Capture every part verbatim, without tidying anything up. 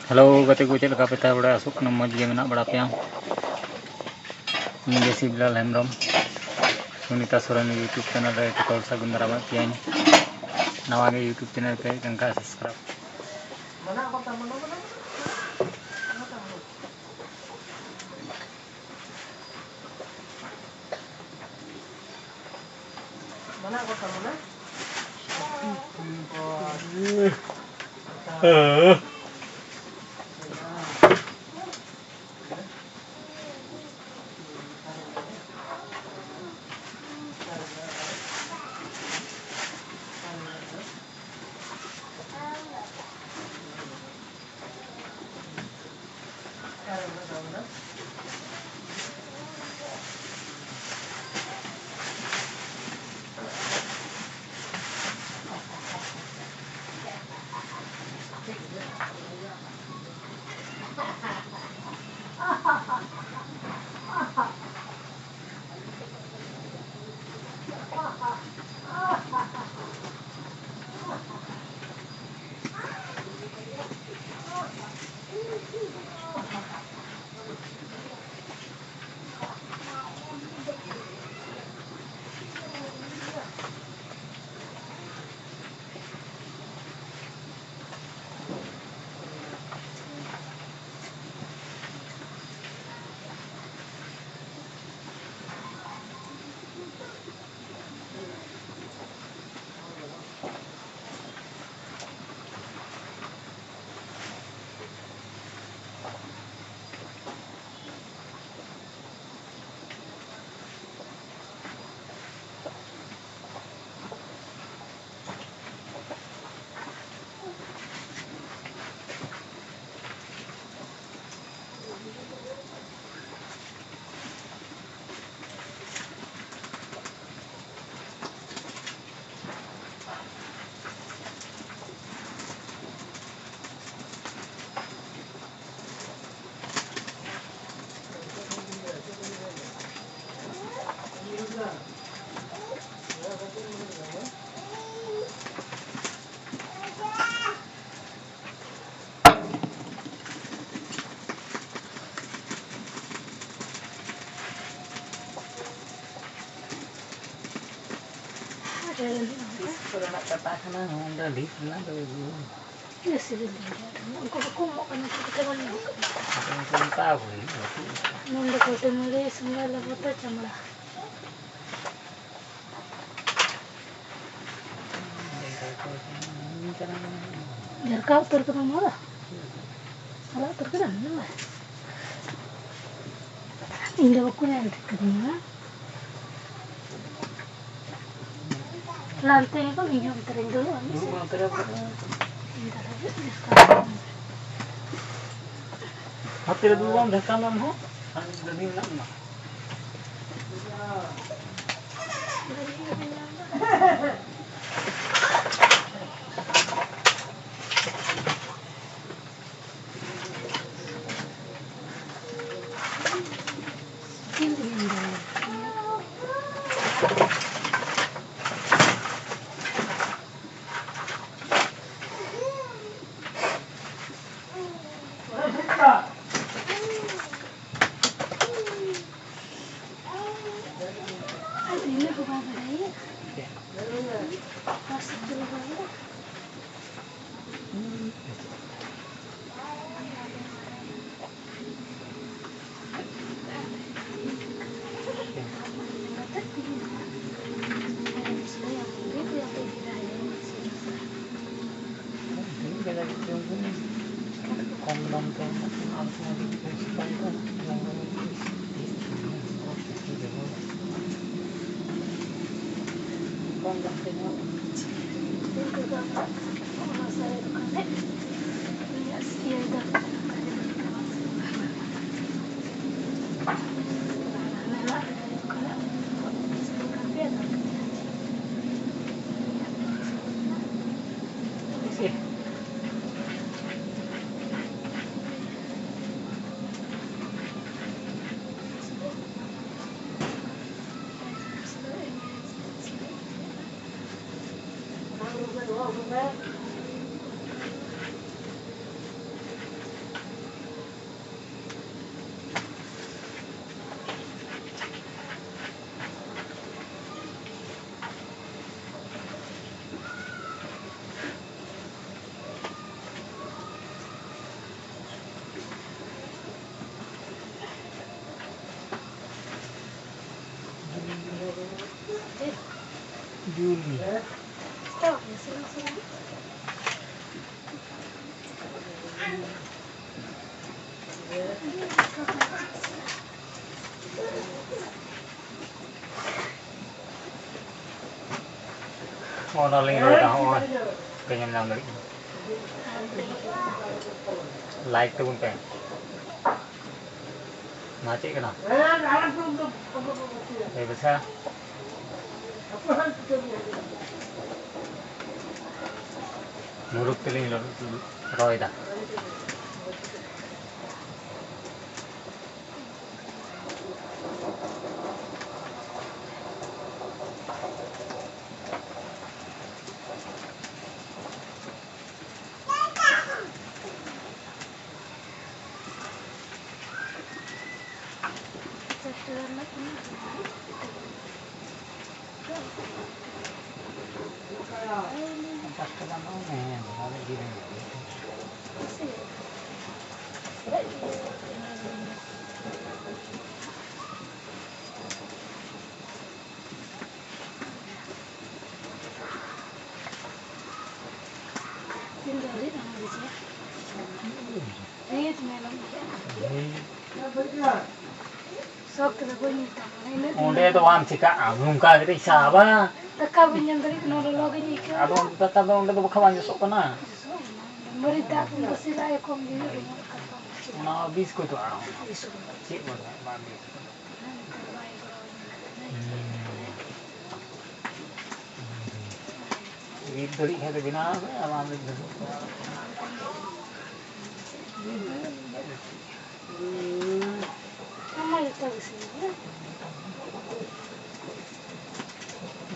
Hello ᱜᱟᱛᱮ ᱠᱚ, ᱪᱮᱫ ᱞᱮᱠᱟ ᱯᱮ ᱛᱟᱦᱮᱸ ᱵᱟᱲᱟᱭᱟ? ᱟᱥᱚᱜ ᱠᱟᱱᱟ ᱢᱚᱡᱽ ᱜᱮ ᱢᱮᱱᱟᱜ ᱵᱟᱲᱟ ᱯᱮᱭᱟ᱾ ᱤᱧ ᱜᱮ ᱥᱤᱵᱞᱟᱞ ᱦᱮᱢᱵᱨᱚᱢ, ᱥᱩᱱᱤᱛᱟ ᱥᱚᱨᱮᱱ YouTube ᱪᱮᱱᱮᱞ ᱨᱮ ᱡᱚᱛᱚ ᱦᱚᱲ ᱥᱟᱹᱜᱩᱱ ᱫᱟᱨᱟᱢᱮᱫ ᱯᱮᱭᱟᱧ᱾ ᱱᱟᱣᱟ ᱜᱮ YouTube ᱪᱮᱱᱮᱞ ᱯᱮ ᱦᱮᱡ ᱞᱮᱱᱠᱷᱟᱱ ᱥᱟᱵᱥᱠᱨᱟᱭᱤᱵᱽ᱾ ᱛᱤᱥ ᱠᱚᱨᱮᱱᱟᱜ ᱠᱟᱛᱷᱟ ᱠᱟᱱᱟ, ᱱᱚᱣᱟ ᱫᱚ ᱰᱷᱤᱯ ᱨᱮᱱᱟᱜ ᱫᱚ ᱵᱟᱹᱵᱩ᱾ ᱤᱭᱟᱹ ᱥᱤᱵᱤᱞ ᱜᱮ ᱵᱩᱡᱷᱟᱹᱜᱼᱟ᱾ ᱩᱱᱠᱩ ᱵᱟᱠᱚ ᱮᱢᱚᱜ ᱠᱟᱱᱟ, ᱪᱤᱠᱟᱹᱛᱮ ᱵᱚᱱ ᱮᱢᱚᱜ ᱠᱟᱱᱟ? ᱟᱫᱚ ᱩᱱᱠᱩ ᱢᱮᱛᱟ ᱠᱚ ᱦᱩᱭᱩᱜᱼᱟ, ᱪᱮᱫ ᱞᱮᱠᱟ? ᱱᱚᱰᱮ ᱠᱚ ᱛᱮ ᱢᱟᱹᱨᱤᱪ, ᱥᱚᱸᱜᱮ ᱞᱮᱵᱩ ᱛᱮ ᱪᱟᱢᱲᱟ᱾ ᱡᱷᱟᱨᱠᱟ ᱩᱛᱟᱹᱨ ᱠᱟᱫᱟᱢ ᱱᱚᱣᱟ ᱫᱚ? ᱥᱟᱞᱟ ᱩᱛᱟᱹᱨ ᱠᱟᱫᱟᱢ ᱱᱚᱣᱟ? ᱤᱧ ᱫᱚ ᱵᱟᱠᱚ ᱧᱮᱞ ᱴᱷᱤᱠ ᱠᱟᱫᱤᱧᱟ᱾ ᱞᱟᱱᱛᱮ ᱜᱮᱠᱚ ᱤᱧ ᱦᱚᱸ ᱚᱱᱛᱮ ᱨᱮᱧ ᱫᱩᱲᱩᱵᱼᱟ, ᱢᱤᱫ ᱫᱩᱲᱩᱵ ᱥᱮᱫ᱾ ᱚᱱᱛᱮ ᱨᱮ᱾ ᱤᱧ ᱫᱚ ᱞᱟᱹᱜᱤᱫ ᱡᱷᱟᱨᱠᱟ ᱩᱛᱟᱹᱨ᱾ ᱦᱟᱛᱮ ᱨᱮ ᱫᱩᱲᱩᱵ ᱟᱢ, ᱡᱷᱟᱨᱠᱟ ᱢᱮ ᱟᱢ ᱦᱚᱸ᱾ ᱟᱨ ᱜᱟᱹᱰᱤ ᱢᱮᱱᱟᱜ ᱢᱮ᱾ ᱠᱚᱢ ᱫᱟᱢ ᱛᱮ ᱟᱨ ᱠᱚᱢ ᱫᱟᱢ ᱛᱮ᱾ ᱠᱚᱢ ᱫᱟᱢ ᱛᱮ ᱧᱟᱢᱚᱜᱼᱟ᱾ ᱚᱱᱟ ᱥᱟᱹᱲᱤ ᱫᱚᱠᱟᱱ ᱨᱮ ᱩᱱᱤᱭᱟᱜ ᱤᱭᱟᱹ ᱫᱚ ᱚᱱᱟ ᱞᱤᱧ ᱨᱚᱲ ᱮᱫᱟ, ᱦᱚᱸᱜᱼᱚᱭ ᱯᱮ ᱧᱮᱞ ᱧᱟᱢ ᱫᱟᱲᱮᱭᱟᱜ ᱠᱟᱱᱟ᱾ ᱞᱟᱭᱤᱠ ᱛᱟᱵᱚᱱ ᱯᱮ᱾ ᱱᱚᱣᱟ ᱪᱮᱫ ᱠᱟᱱᱟ? ᱮ ᱵᱮᱥᱟ᱾ ᱢᱩᱨᱩᱠ ᱛᱮᱞᱤᱧ ᱨᱚᱦᱚᱭᱮᱫᱟ᱾ ᱚᱸᱰᱮ ᱫᱚ ᱵᱟᱢ ᱪᱤᱠᱟᱜᱼᱟ, ᱱᱚᱝᱠᱟ ᱠᱟᱛᱮ ᱥᱟᱵᱟ᱾ ᱫᱟᱠᱟ ᱵᱟᱹᱧ ᱡᱚᱢ ᱫᱟᱲᱮᱭᱟᱜ ᱠᱟᱱᱟ, ᱞᱚᱞᱚ ᱜᱤᱧ ᱟᱹᱭᱠᱟᱹᱣᱟ᱾ ᱟᱫᱚ ᱫᱟᱠᱟ ᱫᱚ ᱚᱸᱰᱮ ᱫᱚ ᱵᱟᱠᱷᱟᱱ ᱵᱟᱝ ᱡᱚᱥᱚᱜ ᱠᱟᱱᱟ᱾ ᱢᱟᱹᱨᱤᱪ ᱫᱟᱜ ᱠᱚᱧ ᱛᱟᱥᱮ ᱞᱟᱜᱼᱟ, ᱠᱚᱢ ᱜᱮ ᱦᱩᱭᱩᱜ ᱠᱟᱱᱟ᱾ ᱚᱱᱟ ᱢᱟ ᱵᱤᱥ ᱠᱚ ᱡᱚᱜᱼᱟ᱾ ᱵᱤᱥ ᱠᱚ᱾ ᱪᱮᱫ ᱵᱚᱞᱮ ᱵᱟᱝ ᱵᱤᱥ ᱠᱚ᱾ ᱦᱩᱸ᱾ ᱢᱤᱫ ᱜᱷᱟᱹᱲᱤᱡ ᱠᱷᱟᱱ ᱫᱚ ᱵᱮᱱᱟᱣ ᱢᱮ, ᱟᱨ ᱵᱟᱝ ᱢᱤᱫ ᱜᱷᱟᱹᱲᱤᱡ᱾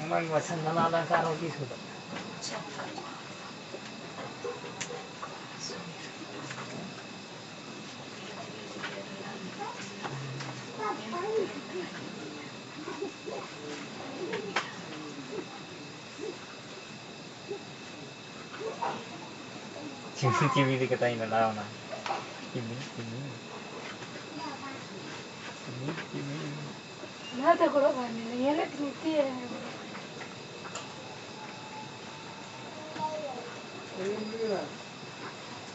ᱚᱱᱟ ᱜᱮ ᱵᱟᱪᱷᱟᱣ ᱪᱟᱞᱟᱣ ᱞᱮᱱᱠᱷᱟᱱ ᱟᱨᱦᱚᱸ ᱵᱤᱥ ᱜᱚᱫᱚᱜ᱾ ᱪᱤᱢᱤ ᱪᱤᱢᱤ ᱞᱮᱠᱟ ᱛᱟᱭ ᱞᱟᱲᱟᱣ ᱮᱱᱟ᱾ ᱪᱤᱢᱤ, ᱪᱤᱢᱤ᱾ ᱪᱤᱢᱤ, ᱪᱤᱢᱤ᱾ ᱚᱱᱟ ᱫᱚ ᱜᱚᱲᱚ ᱵᱟᱭ ᱢᱮᱱᱟ, ᱧᱮᱞᱮᱫ ᱛᱟᱹᱢᱟᱹᱧ ᱛᱤ ᱨᱮ᱾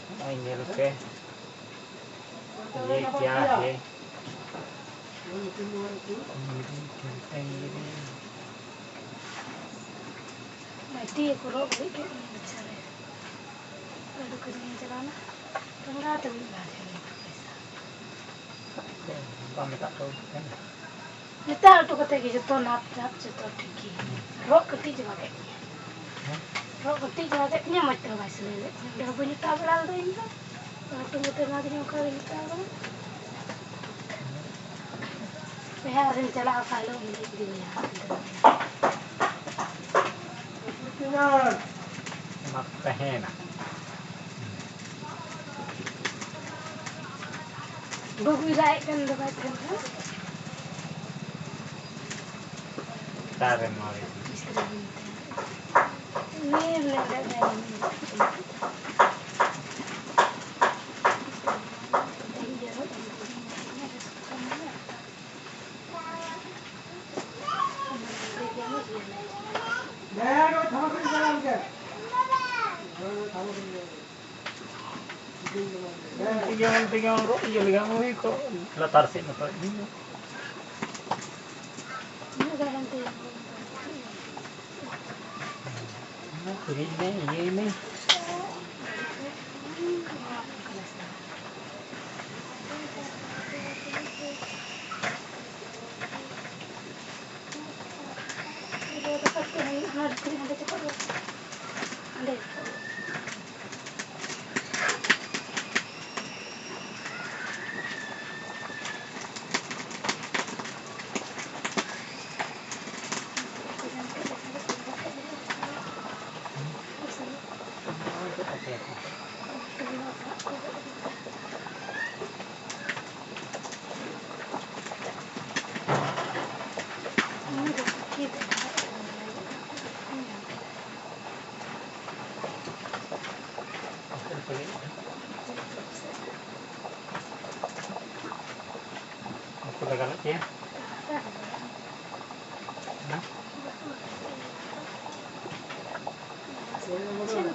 ᱱᱚᱜᱼᱚᱭ ᱧᱮᱞ ᱯᱮ, ᱭᱮ ᱠᱭᱟ ᱦᱮ? ᱢᱟᱹᱴᱤᱭᱟᱹ ᱠᱚ ᱨᱚᱜ ᱵᱟᱹᱲᱤᱡ ᱠᱮᱫ ᱛᱤᱧᱟ ᱵᱮᱪᱟᱨᱮ᱾ ᱟᱹᱰᱤ ᱫᱩᱠ ᱨᱤᱧ ᱪᱟᱞᱟᱣᱱᱟ᱾ ᱴᱟᱸᱜᱟ ᱛᱮ ᱢᱤᱫ ᱵᱟᱨ ᱦᱟᱡᱟᱨ ᱯᱚᱭᱥᱟ᱾ ᱵᱟᱢ ᱢᱮᱛᱟᱜ ᱠᱚ ᱛᱟᱦᱮᱱᱟ? ᱢᱮᱛᱟ ᱦᱚᱴᱚ ᱠᱟᱛᱮ ᱜᱮ ᱡᱚᱛᱚ ᱱᱟᱯ ᱡᱟᱯ ᱡᱚᱛᱚ ᱴᱷᱤᱠ ᱜᱮ᱾ ᱨᱚᱜ ᱠᱟᱹᱴᱤᱡ ᱪᱟᱵᱟ ᱠᱮᱫ ᱛᱤᱧᱟᱹ᱾ ᱦᱮᱸ? ᱨᱚᱜ ᱠᱟᱹᱴᱤᱡ ᱪᱟᱵᱟ ᱠᱮᱫ ᱛᱤᱧᱟᱹ, ᱢᱚᱡᱽ ᱛᱮᱦᱚᱸ ᱵᱟᱭ ᱥᱤᱞᱟᱹᱭ ᱞᱮᱫ ᱛᱤᱧᱟᱹ᱾ ᱚᱸᱰᱮ ᱦᱚᱸ ᱵᱟᱹᱧ ᱦᱟᱛᱟᱣ ᱵᱟᱲᱟ ᱞᱮᱫᱟ ᱤᱧ ᱫᱚ᱾ ᱞᱟᱹᱴᱩ ᱠᱟᱛᱮ ᱮᱢᱟ ᱫᱤᱧᱟ, ᱚᱱᱠᱟ ᱜᱤᱧ ᱦᱟᱛᱟᱣ ᱠᱟᱫᱟ᱾ ᱯᱮᱲᱟ ᱚᱲᱟᱜ ᱨᱤᱧ ᱪᱟᱞᱟᱜᱼᱟ, ᱚᱠᱟ ᱦᱤᱞᱳᱜ ᱩᱱ ᱦᱤᱞᱳᱜ ᱤᱫᱤ ᱢᱮᱭᱟ ᱦᱟᱸᱜ᱾ ᱚᱱᱟ ᱛᱟᱦᱮᱱᱟ᱾ ᱵᱟᱹᱵᱩᱭ ᱨᱟᱜ ᱮᱫ ᱠᱟᱱ ᱫᱚ ᱵᱟᱭ ᱛᱟᱦᱮᱱ ᱠᱟᱱᱟ᱾ ᱚᱠᱟᱨᱮ ᱱᱚᱣᱟ ᱨᱮ? ᱢᱤᱥᱛᱨᱤ ᱵᱟᱹᱧ ᱛᱟᱦᱮᱱ᱾ ᱩᱱᱤ ᱢᱮᱱ ᱞᱮᱫ ᱛᱟᱦᱮᱱ᱾ ᱤᱭᱟᱹ ᱛᱮᱜᱮ ᱨᱚᱜ ᱤᱭᱟᱹ ᱞᱮᱠᱟ ᱦᱩᱭ ᱠᱚᱜ ᱞᱟᱛᱟᱨ ᱥᱮᱫ ᱱᱚᱛᱮ ᱤᱧ ᱫᱚ᱾ ᱤᱱᱟᱹᱜ ᱜᱟᱱ ᱮᱱᱛᱮ ᱦᱤᱨᱤᱡ ᱢᱮ, ᱤᱭᱟᱹᱭ ᱢᱮ᱾ ᱩᱱᱠᱩ ᱫᱚ ᱜᱟᱱᱚᱜ ᱜᱮᱭᱟ᱾ ᱦᱮᱸ? ᱪᱮᱫ ᱢᱚᱥᱞᱟ?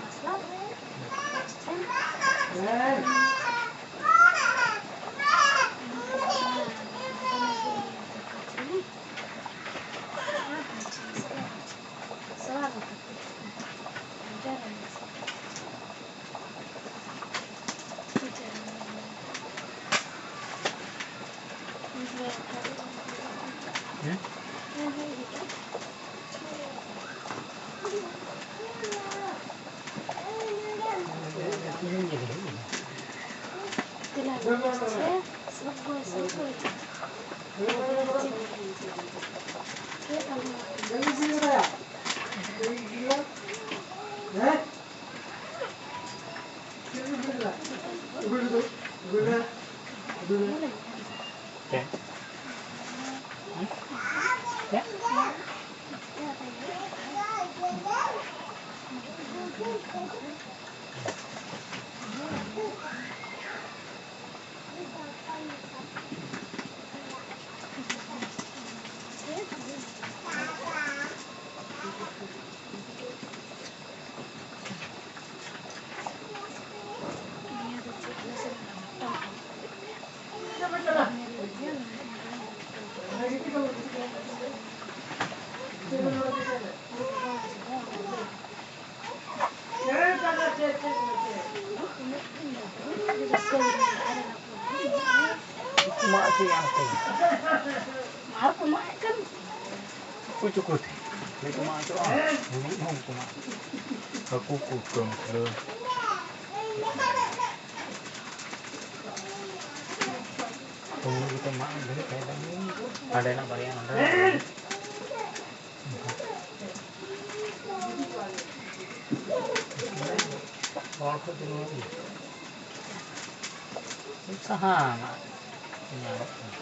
ᱢᱟᱜ ᱦᱚᱪᱚᱭᱮᱫᱼᱟ ᱱᱚᱛᱮ᱾ ᱟᱨ ᱠᱚ ᱢᱟᱜ ᱮᱫ ᱠᱟᱱ᱾ ᱩᱠᱩ ᱪᱩᱠᱩ ᱛᱮ᱾ ᱱᱤᱛ ᱢᱟᱜ ᱦᱚᱪᱚᱜᱼᱟ᱾ ᱦᱩᱲᱩ ᱦᱚᱸ ᱩᱱᱠᱩ ᱢᱟᱜ᱾ ᱦᱟᱹᱠᱩ ᱠᱚ ᱠᱟᱹᱢᱪᱷᱟᱹ᱾ ᱠᱩᱢᱲᱩ ᱠᱟᱛᱮ ᱢᱟᱜ ᱫᱷᱟᱹᱨᱤᱡ ᱠᱷᱟᱡ ᱫᱚ ᱦᱟᱸᱰᱮᱱᱟᱜ ᱵᱟᱨᱭᱟ ᱱᱚᱰᱮ᱾ ᱦᱚᱲ ᱠᱚ ᱫᱚ ᱱᱚᱣᱟ ᱜᱮ᱾ ᱥᱟᱦᱟᱱ ᱧᱟᱢᱚᱜ ᱠᱟᱱᱟ᱾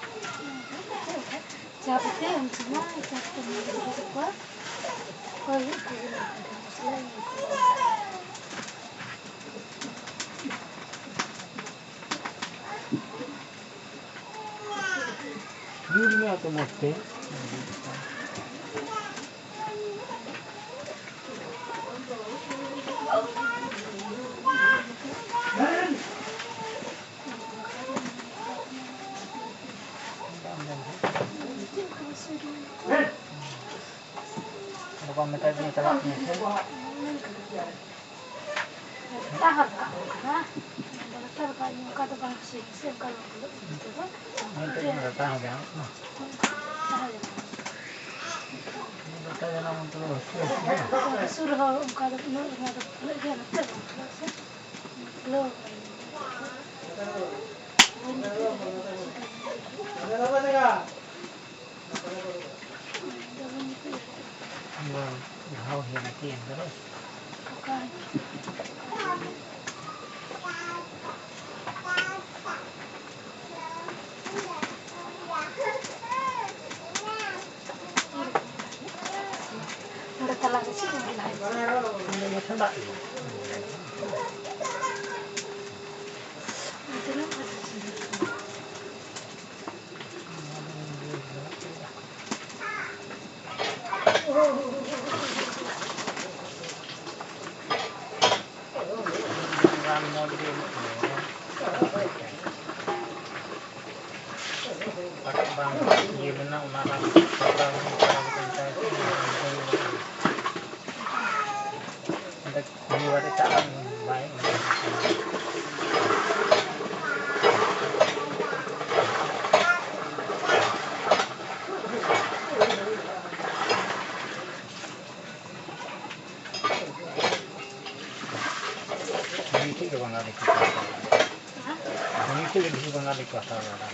ᱪᱟᱯ ᱛᱮ ᱩᱱᱠᱩ ᱢᱟ ᱪᱟᱯ ᱛᱮ ᱧᱮᱞ ᱠᱚᱣᱟ᱾ ᱚᱠᱚᱭ ᱦᱩᱭᱩᱜ ᱠᱟᱱᱟ? ᱧᱩᱨ ᱢᱮ ᱟᱫᱚ ᱢᱚᱡᱽ ᱛᱮ᱾ ᱢᱮᱛᱟ ᱫᱤᱧᱟ ᱪᱟᱞᱟᱜ ᱢᱮ ᱥᱮ᱾ ᱰᱟᱠᱛᱟᱨ ᱨᱟᱠᱟᱵ ᱠᱟᱱᱟ᱾ ᱰᱟᱠᱛᱟᱨ ᱨᱟᱠᱟᱵ ᱚᱱᱠᱟ ᱫᱚ ᱵᱟᱝ ᱠᱩᱥᱤᱭᱟᱹᱧᱟ ᱥᱮ, ᱚᱱᱠᱟ ᱫᱚ ᱵᱟᱝ ᱠᱩᱞᱟᱹᱜ ᱠᱟᱱᱟ ᱛᱚᱵᱮ᱾ ᱚᱱᱟᱛᱮ ᱰᱟᱠᱛᱟᱨ ᱦᱚᱸ ᱡᱟᱱᱟᱢ ᱠᱟᱱᱟ᱾ ᱰᱟᱠᱛᱟᱨ ᱡᱟᱱᱟᱢ ᱚᱱᱛᱮ ᱫᱚ ᱦᱟᱹᱥᱩ ᱦᱟᱹᱥᱩ ᱜᱮᱭᱟ᱾ ᱦᱟᱹᱥᱩ ᱨᱮᱦᱚᱸ ᱚᱱᱠᱟ ᱫᱚ ᱩᱱᱟᱹᱜ ᱚᱱᱟ ᱫᱚ ᱠᱩᱞᱟᱹᱜ ᱜᱮᱭᱟ ᱱᱚᱛᱮ ᱫᱚ, ᱪᱮᱫᱟᱜ ᱥᱮ ᱠᱷᱩᱞᱟᱹᱣ ᱟᱠᱟᱱ ᱜᱮᱭᱟ᱾ ᱵᱟᱹᱧ ᱡᱟᱹᱯᱤᱫ ᱫᱟᱲᱮᱭᱟᱜ ᱠᱟᱱᱟ᱾ ᱜᱷᱟᱣ ᱦᱩᱭᱱᱟ ᱛᱤ ᱮᱱ ᱫᱚ᱾ ᱱᱚᱰᱮ ᱛᱟᱞᱟ ᱨᱮ ᱪᱮᱫ ᱮᱢ ᱞᱟᱹᱭ? ᱚᱸᱰᱮ ᱜᱮ ᱪᱟᱞᱟᱜ ᱜᱮᱭᱟ᱾ ᱛᱤᱱᱟᱹᱜ ᱵᱟᱡᱮ ᱪᱚᱝ? ᱨᱟᱱ ᱢᱚᱡᱽ ᱜᱮ ᱮᱢᱚᱜ ᱠᱟᱱᱟ᱾ ᱚᱠᱟᱴᱟᱜ ᱵᱟᱝ ᱤᱭᱟᱹ ᱞᱮᱱᱟ, ᱚᱱᱟ ᱨᱟᱱ ᱥᱟᱯᱲᱟᱣ ᱞᱮᱱᱟ, ᱚᱱᱟ ᱨᱟᱱ ᱠᱚ ᱢᱮᱛᱟᱭ ᱠᱟᱱᱟ, ᱚᱱᱟ ᱨᱟᱱ ᱠᱚ ᱚᱸᱰᱮ ᱠᱷᱩᱞᱟᱹᱣ ᱠᱟᱛᱮ ᱪᱟᱞᱟᱜ ᱵᱟᱭ ᱮᱢ᱾ ᱩᱱᱤ ᱴᱷᱮᱡ ᱜᱮ ᱵᱟᱝᱜᱟᱞᱤ ᱠᱚ ᱦᱟᱛᱟᱣ ᱵᱟᱲᱟ᱾ ᱩᱱᱤ ᱴᱷᱮᱡ ᱜᱮ ᱰᱷᱮᱨ ᱵᱟᱝᱜᱟᱞᱤ ᱠᱚ ᱦᱟᱛᱟᱣ ᱵᱟᱲᱟ᱾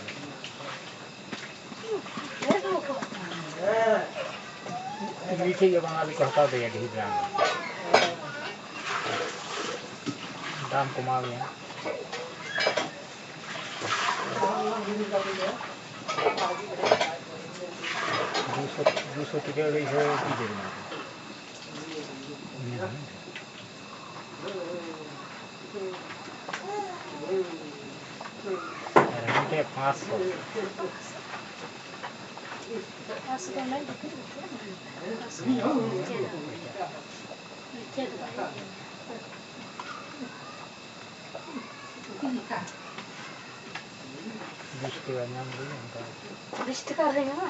ᱩᱱᱤ ᱴᱷᱮᱡ ᱜᱮ ᱵᱟᱝᱜᱟᱞᱤ ᱠᱚ ᱦᱟᱛᱟᱣ ᱛᱟᱭᱟ ᱰᱷᱮᱨ ᱫᱟᱢ᱾ ᱫᱟᱢ ᱠᱚᱢᱟᱣ ᱜᱮᱭᱟ᱾ ᱫᱩᱥᱚ, ᱫᱩᱥᱚ ᱴᱟᱠᱟ ᱟᱹᱲᱟᱹᱭᱥᱚ ᱠᱤᱡᱤ ᱨᱮᱱᱟᱜ᱾ ᱟᱨ ᱢᱤᱫᱴᱮᱡ ᱯᱟᱸᱪᱥᱚ᱾ ᱯᱟᱸᱪᱥᱚ ᱫᱚ ᱩᱱᱟᱹᱜ ᱜᱮ ᱟᱹᱭᱠᱟᱹᱜᱼᱟ᱾ ᱯᱟᱸᱪᱥᱚ ᱫᱚ ᱪᱮᱫ? ᱪᱮᱫ ᱫᱚ ᱵᱟᱭ ᱟᱹᱭᱠᱟᱹᱜᱼᱟ᱾ ᱵᱤᱥ ᱴᱟᱠᱟ ᱧᱟᱢ ᱞᱮᱱᱟ ᱚᱱᱠᱟ᱾ ᱵᱤᱥ ᱴᱟᱠᱟ ᱨᱮ ᱧᱟᱢᱟ?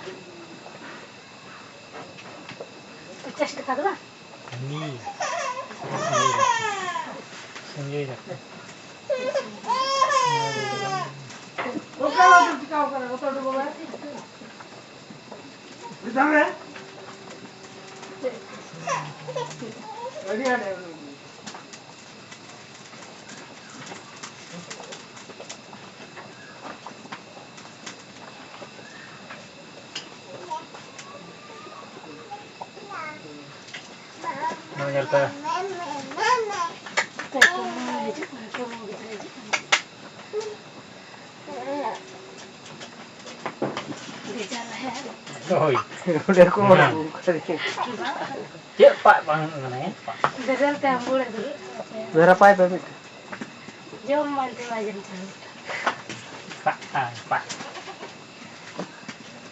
ᱪᱮᱥᱴ ᱠᱟᱫᱟ ᱵᱟᱝ? ᱥᱟᱺᱜᱤᱧ ᱨᱮ᱾ ᱥᱟᱺᱜᱤᱧ ᱨᱮ᱾ ᱟᱹᱰᱤ ᱟᱸᱴ᱾ ᱱᱚᱣᱟ ᱧᱮᱞ ᱯᱮ᱾ ᱦᱳᱭ᱾ ᱚᱸᱰᱮ ᱠᱚ ᱦᱮᱸ᱾ ᱪᱮᱫ ᱯᱟᱜ ᱵᱟᱝ ᱠᱟᱱᱟ, ᱦᱮᱸ? ᱯᱟᱜ᱾ ᱵᱮᱨᱮᱞ ᱛᱮ ᱟᱢᱵᱩᱲ ᱮ ᱫᱩᱲᱩᱵ ᱠᱟᱱᱟ᱾ ᱵᱮᱨᱮᱞ ᱯᱟᱭ ᱯᱮ ᱢᱤᱫᱴᱮᱱ᱾ ᱡᱚᱢ ᱵᱟᱝ ᱪᱟᱵᱟ ᱡᱚᱢ ᱪᱟᱵᱟ᱾ ᱯᱟᱜ, ᱯᱟᱜ, ᱯᱟᱜ᱾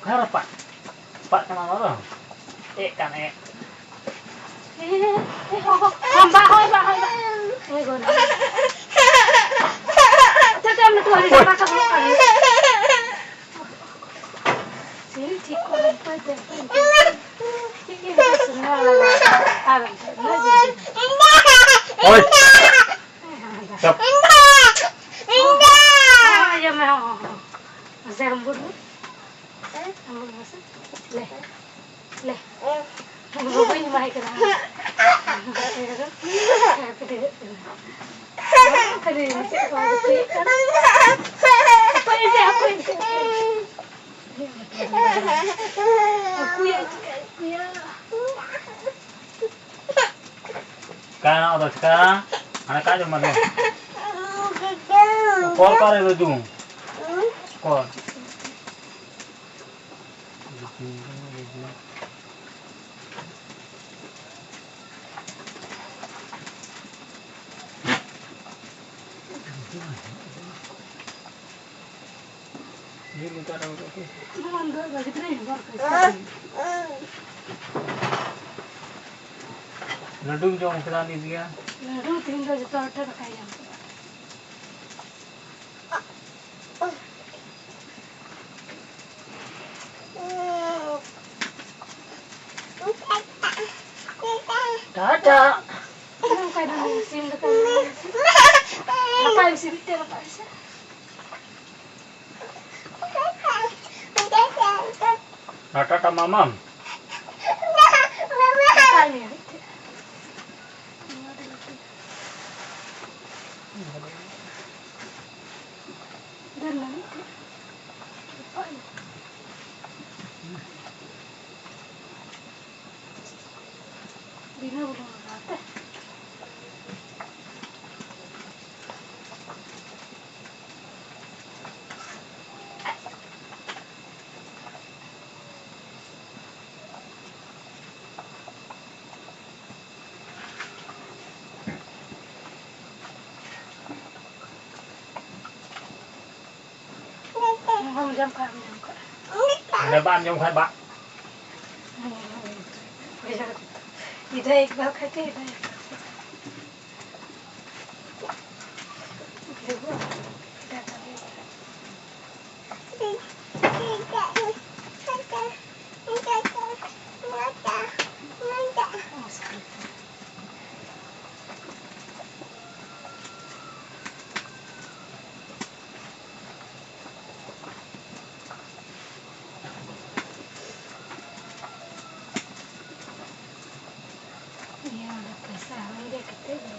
ᱚᱠᱟᱨᱮ ᱯᱟᱜ? ᱯᱟᱜ ᱠᱟᱱᱟ ᱚᱱᱟ ᱫᱚ? ᱮᱜ ᱠᱟᱱ ᱮᱜ᱾ ᱮ, ᱮ, ᱦᱚ, ᱦᱚ, ᱦᱚ, ᱵᱟ, ᱦᱚᱭ, ᱵᱟ, ᱦᱚᱭ, ᱵᱟ᱾ ᱮ, ᱜᱚᱱ᱾ ᱟᱪᱪᱷᱟ, ᱟᱪᱪᱷᱟ, ᱟᱢ ᱫᱚ ᱛᱚ ᱦᱟᱹᱱᱤ ᱰᱟᱸᱰᱟ ᱠᱚ ᱦᱚᱨᱚᱜ ᱠᱟᱜ ᱢᱮ᱾ ᱴᱷᱤᱠ, ᱴᱷᱤᱠ ᱠᱚ ᱦᱚᱨᱚᱜ ᱠᱟᱜ ᱢᱮ᱾ ᱪᱮᱫ ᱜᱮ ᱵᱟᱝ ᱥᱩᱱᱩᱢ ᱞᱟᱜᱟᱣ ᱠᱟᱜ ᱟᱨ ᱩᱱᱟᱹᱜ ᱡᱤᱞ᱾ ᱳᱭ᱾ ᱪᱟᱯ᱾ ᱦᱚᱸ, ᱦᱚᱸ, ᱦᱚᱸ, ᱦᱚᱸ᱾ ᱢᱟᱥᱮ ᱟᱢᱵᱩᱲ ᱢᱮ᱾ ᱟᱢᱵᱩᱲ ᱢᱮᱥᱮ᱾ ᱞᱮ᱾ ᱞᱮ᱾ ᱵᱟᱹᱧ ᱮᱢᱟᱭ ᱠᱟᱱᱟ᱾ ᱠᱷᱟᱹᱞᱤ ᱪᱮᱫ ᱠᱚ ᱜᱟᱛᱮᱜ ᱠᱟᱱᱟ᱾ ᱦᱟᱯᱳᱭ ᱮᱱᱛᱮ, ᱦᱟᱯᱳᱭ ᱮᱱᱛᱮ, ᱦᱟᱯᱳᱭ ᱮᱱᱛᱮ᱾ ᱦᱟᱯᱳᱭ ᱪᱤᱠᱟᱹᱭ ᱦᱟᱯᱳᱭᱟ᱾ ᱪᱤᱠᱟᱭᱱᱟ ᱟᱫᱚ, ᱪᱤᱠᱟ? ᱦᱟᱱᱮ ᱠᱟ ᱡᱚᱢ ᱢᱟᱞᱮ᱾ ᱠᱚᱞ ᱠᱟᱨᱮ ᱨᱩᱡᱩ? ᱠᱚᱞ᱾ ᱞᱟᱹᱰᱩᱢ ᱡᱚᱢ ᱠᱮᱫᱟ ᱱᱤᱛ ᱜᱮ? ᱞᱟᱹᱰᱩ ᱛᱮᱦᱮᱧ ᱫᱚ ᱡᱚᱛᱚ ᱦᱚᱲ ᱴᱷᱮᱱ ᱫᱟᱠᱟᱭ ᱡᱚᱢ ᱠᱮᱫᱟ᱾ ᱫᱟ᱾ ᱱᱚᱝᱠᱟ ᱫᱚ ᱥᱤᱢ ᱫᱟᱠᱟ᱾ ᱨᱟᱯᱟᱜ ᱢᱮᱥᱮ, ᱢᱤᱫᱴᱮᱡ ᱨᱟᱯᱟᱜ ᱢᱮᱥᱮ᱾ ᱴᱟᱴᱟ ᱢᱟᱢᱟᱢ᱾ ᱨᱟᱯᱟᱜ ᱢᱮ ᱢᱤᱫᱴᱮᱡ᱾ ᱫᱟᱹᱞ ᱢᱮ ᱢᱤᱫᱴᱮᱡ᱾ ᱨᱟᱯᱟᱜ ᱢᱮ᱾ ᱵᱤᱱᱟᱹ ᱵᱩᱞᱩᱝ ᱞᱟᱜᱟᱣ ᱛᱮ᱾ ᱵᱟᱢ ᱡᱚᱢ ᱠᱷᱟᱡ, ᱵᱟᱢ ᱡᱚᱢ ᱠᱷᱟᱡ᱾ ᱚᱸᱰᱮ ᱵᱟᱢ ᱡᱚᱢ ᱠᱷᱟᱡ ᱵᱟ᱾ ᱤᱫᱷᱟᱨ ᱮᱠ ᱵᱟᱨ ᱠᱷᱟᱛᱮ, ᱤᱫᱷᱟᱨ ᱮᱠ ᱵᱟᱨ ᱠᱷᱟᱛᱮ᱾ ᱤᱭᱟᱹ, ᱚᱸᱰᱮ ᱯᱚᱭᱥᱟ ᱦᱩᱭ ᱨᱮ ᱠᱟᱛᱮ ᱫᱚ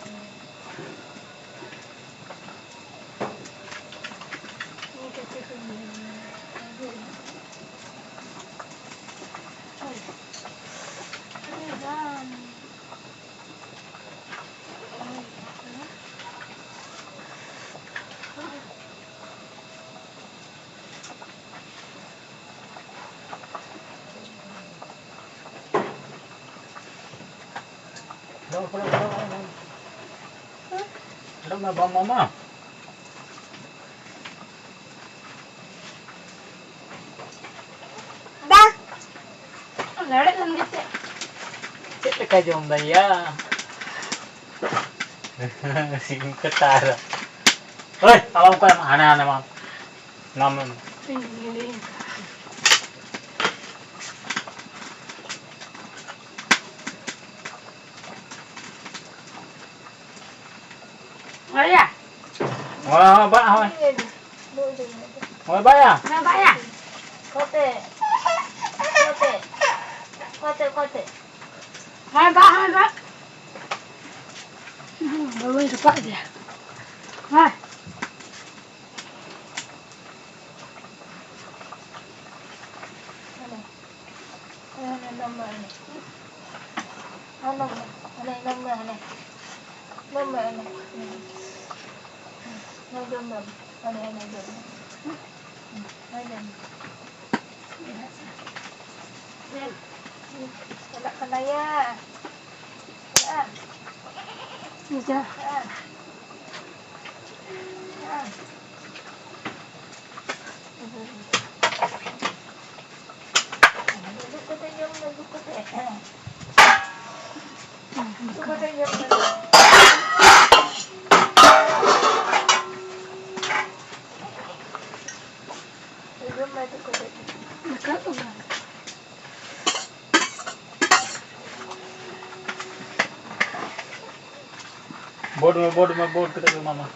ᱤᱭᱟᱹ ᱠᱟᱛᱮ ᱠᱚ ᱤᱭᱟᱹ᱾ ᱦᱳᱭ᱾ ᱟᱹᱰᱤ ᱜᱟᱱ᱾ ᱚᱰᱚᱠ ᱢᱮ ᱵᱟᱢ ᱢᱟᱢᱟ᱾ ᱫᱟ᱾ ᱞᱟᱲᱮᱡ ᱞᱮᱱ ᱜᱮ ᱪᱮᱫ? ᱪᱮᱫ ᱞᱮᱠᱟ ᱡᱚᱢ ᱫᱟ ᱭᱟ? ᱥᱤᱢ ᱠᱟᱴᱟ ᱟᱨ᱾ ᱦᱳᱭ, ᱟᱢ ᱚᱠᱚᱭ ᱦᱟᱱᱮ ᱦᱟᱱᱮ ᱢᱟ᱾ ᱱᱟᱢ᱾ ᱤᱧ ᱜᱮ ᱞᱟᱹᱭ ᱟᱠᱟᱫ᱾ ᱦᱳᱭ ᱭᱟ᱾ ᱦᱳᱭ, ᱦᱳᱭ, ᱵᱟᱜ, ᱦᱳᱭ᱾ ᱦᱳᱭ, ᱵᱟᱜ ᱭᱟ᱾ ᱦᱳᱭ, ᱵᱟᱜ ᱭᱟ᱾ ᱠᱚᱛᱮ, ᱠᱚᱛᱮ, ᱠᱚᱛᱮ, ᱠᱚᱛᱮ᱾ ᱦᱳᱭ, ᱵᱟᱜ, ᱦᱳᱭ, ᱵᱟᱜ᱾ ᱵᱟᱹᱧ ᱨᱟᱯᱟᱜ ᱜᱮᱭᱟ᱾ ᱦᱳᱭ᱾ ᱪᱟᱞᱟᱜ ᱠᱟᱱᱟ ᱭᱟ᱾ ᱪᱟᱞᱟᱜᱼᱟ᱾ ᱪᱟᱞᱟᱜᱼᱟ᱾ ᱫᱩᱲᱩᱵ ᱠᱟᱛᱮ ᱡᱚᱢ ᱢᱮ, ᱫᱩᱲᱩᱵ ᱠᱟᱛᱮ᱾ ᱫᱩᱲᱩᱵ ᱠᱟᱛᱮ ᱡᱚᱢ ᱢᱮ᱾ ᱡᱚᱢ ᱢᱮ, ᱫᱩᱲᱩᱵ ᱠᱟᱛᱮ᱾ ᱫᱟᱠᱟ ᱩᱛᱩ ᱵᱟᱝ᱾ ᱵᱳᱰ ᱢᱮ, ᱵᱳᱰ ᱢᱮ, ᱵᱳᱰ ᱠᱟᱛᱮ ᱜᱮ ᱮᱢᱟᱢᱟ᱾